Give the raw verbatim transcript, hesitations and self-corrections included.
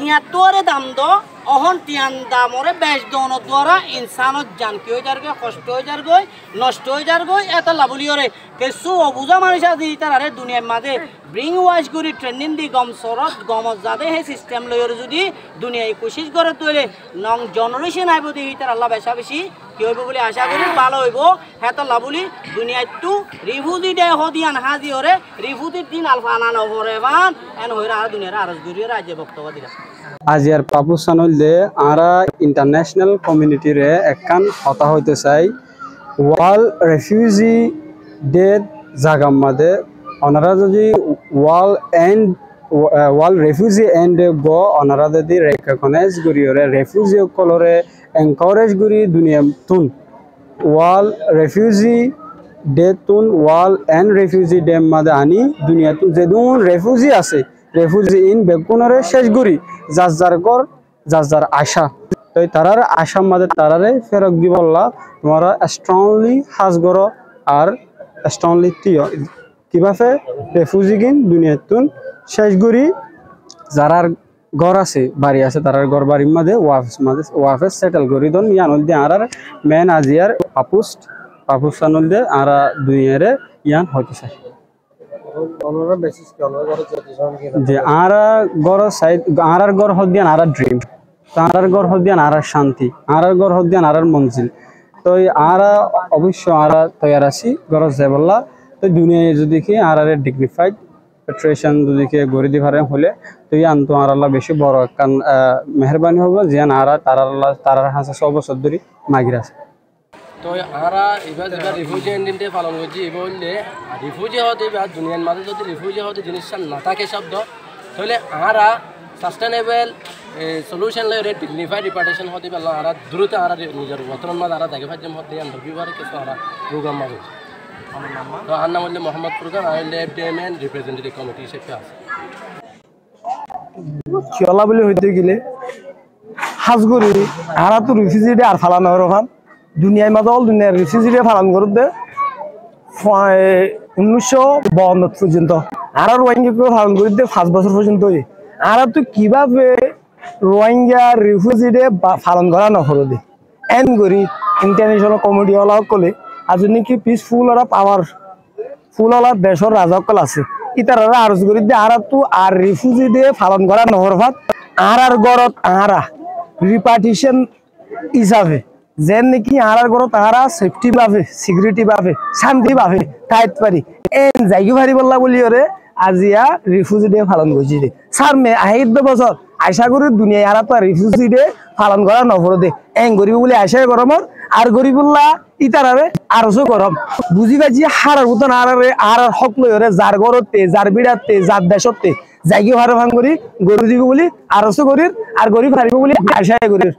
Tiañttú óre dam do, ehón tiañ damoré bec doonor duara insánor jan ki ói zargói, hosto ói zargói, nosto ói zargói, étolla bóli óre kessú obuza manúic asé ítararé duniyair mazé brainwash gorí training di gom sorot gomot zade hé sistem loiyóre zudi duniyai kucíc goré tóile nong generation aibó de ítarallá beca beci ki óibo bóli acá gorí, bála óibo. Hétolla bóli duniyaittú refugee de hódiyan házi óre refugee din alfana no fore fán, en hoiré añára duniyairé aros gorí óre aijja boktobo dilam. Aijjar papus san óilde añára international community re ekkán hotá hoitó sai, World Refugee Day zagar mazé onora zodi World End, eh, World Refugee End Day go onora zodi recognize gorí óre refugee ókkolore encourage gorí duniyattún World Refugee Day tún World End Refugee Day mazé aní duniyattún zedún refugee asé, refugee ín beggúnore céc gorí zar zar gór, zar zar acá. Toi tarár acár mazé taráre férot dibolla tuáñra strongly hás goró ar strongly tíyo. Kibáfe refugee gín duniyaittún céc gorí zarár gór asé, bari asé, tarár gór barir mazé wafes, mazé wafes settle gorí don, yían óilde añárar main aijjar papus, papus san óilde añára duniyaire yían hoitó sai. Onorá basis ki, onorá gór zodi zon ki? Ze añára gór side, añárar gór hoddé añárar dream. Toi añárar gór hoddé añárar cánti, añárar gór hoddé añárar monzil. Toi añára oboicco añára toiyar así gór zaibolla. Toi duniyai zodi ki añárare dignified patriation zodi ki gorí di fare hoilé, toi yían to añárallá beci boro ekkán, ah, meherbani óibo, ziyán añára tarallá, tarar hañsé só bosór dóri magir así. Toi añára ibá zibá refugee ending day falon goijjí, ibá óilde refugee hoóde ibá duniyair mazé zodi refugee hoóde jinis no táke cóbdo, tóile añára sustainable, e, solution loiyóre dignified repatriation hoóde ibá añára durute añára nizor wotonor mazé añára zaigói faijjum hoóde yían dóri ibáre kessú añára program mazé. Toi añár nam óilde Muhammad Furkan, añí óilde F D M N representative committee hísabe así. Kiyólla bóli hoité gelé, hás gorí añára tó refugee day ar falon no gorí fán. Duniyair mazé ól duniyair refugee day falon gorédde, fa-, e, unnúiccó bawannot foijjonto. Añára Rohingya falon gorédde fañs bosór foijjonto óiye. Añára tó kibáfe Rohingya refugee day ba-, falon gorá no foredde. Engorí international community ola ókkole, ar zodi ki peaceful ora power ful ola decór raza ókkol asé, ítararé aros gorí de, añárattú ar refugee day falon gorá no forfat, añárar górot añára repatriation hísafe, zeén niki añárar górot añára safety bafe, security bafe, cánti bafe táit fari, en zaigói faribólla bóliyoré aziya refugee day falon goijjí de. Sárme ahédde bosór acá gorí duniyai añárattú ar refugee day falon gorá no foré de, en goríbo bóli acá gorómor, ar goríbolla ítararé aros gorom. Buzí faijjí, hárar búton añáráre, añárar hók loiyóre, zar górotte, zar bíçatte, zar decótte zaigói fare fán gorí, gorí dibo bóli aros gorír, ar gorí faribó bóli acá gorír.